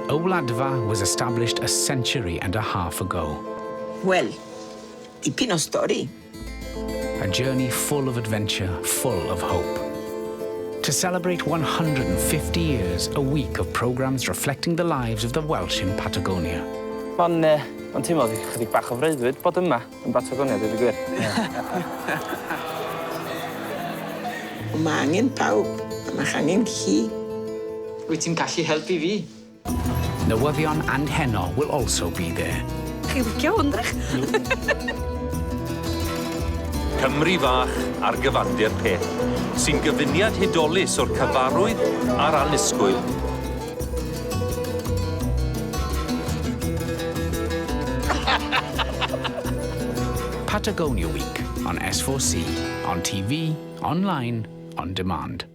Y Wladfa was established a century and a half ago. Wel, dipyn o stori. A journey full of adventure, full of hope. To celebrate 150 years, a week of programmes reflecting the lives of the Welsh in Patagonia. Mae'n uh, ma teimlo chydig bach o freuddwyd bod yma yn Batagonia, dweud y gwir. Mae angen pawb, a mae angen chi. Wyt ti'n gallu helpu fi? Newyddion and Heno will also be there. Chi'n licio hwn, drych? Cymru fach ar gyfandir pell, sy'n gyfuniad hudolus o'r cyfarwydd a'r annisgwyl. Patagonia Week on S4C, on TV, online, on demand.